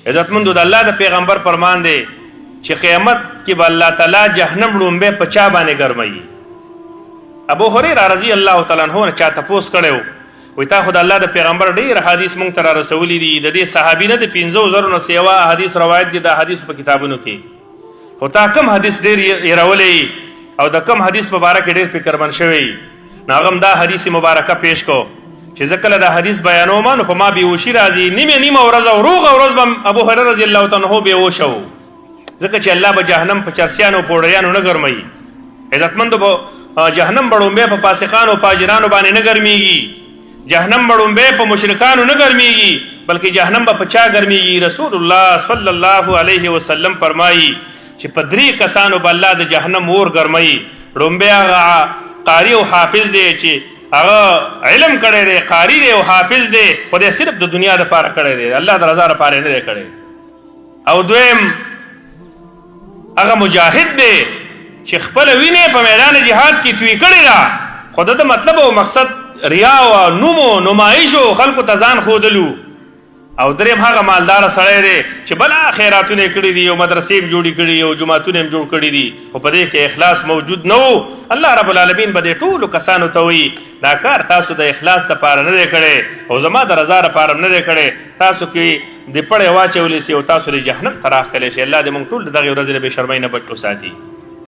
عزتمندو، د الله د پیغمبر فرمان دی چې قیامت کې به الله تعالی جهنم ړومبی په چا باندې ګرموي. ابو هريره رضی الله تعالی عنہ نه چا تپوس کړی، وی تا خو د الله د پیغمبر ډېر حدیث مونږ ته را رسولي دي، د دې صحابي نه د 5000 نه سیوا حدیث روایت دي د حدیث په کتابونو کې، خو تا کم حدیث ډېر یې او د کم حدیث په باره کې ډېر فکرمن شوی؟ نو هغه هم دا حدیث مبارکه پیش کو چې زه کله دا حدیث بیانوم نو په ما بېهوشي راځي، نیمه نیمه ورځ او روغه ورځ به ابو هريره رضی الله تعالی عنہ بېهوشه و، ځکه چې الله به جهنم په چرسیانو پوډریانو نه ګرموي. عزتمندو، به جهنم بړومبه په فاسقانو فاجرانو باندې نه ګرمیږي، جهنم بړومبه په مشرکانو نه ګرمیږي، بلکې جهنم به په چا ګرمیږي؟ رسول الله صلی الله علیه وسلم فرمایي چې په درې کسانو به الله د جهنم اور ګرموي. ړومبی هغه قاری او حافظ دی چې هغه علم کړی دی، قاری دی او حافظ دی، خو دی صرف د دنیا دپاره کړی دی، الله د رضا لپاره نه دی کړی. او دویم هغه مجاهد دی چې خپل وینه په میدان جهاد کې توی کړی ده، خو د مطلب او مقصد ریا او نوم او نمایش او خلکو ته ځان ښودلو. او دریم هغه مالدار سړی دی چې بلا خیراتونه کړي دي او مدرسې هم جوړې کړي او جوماتونه هم جوړ کړي دي، خو په دې کې اخلاص موجود نه وو. الله رب العالمین به دې ټولو کسانو ته وایي، دا کار تاسو د اخلاص لپاره نه دی کړی او زما د رضا لپاره هم نه دی کړی، تاسو کې د پړی واچولی سي او تاسو له جهنم ته راښکلی شي. الله دې موږ ټول د دغې ورځې له بې شرمۍ نه بچ وساتي.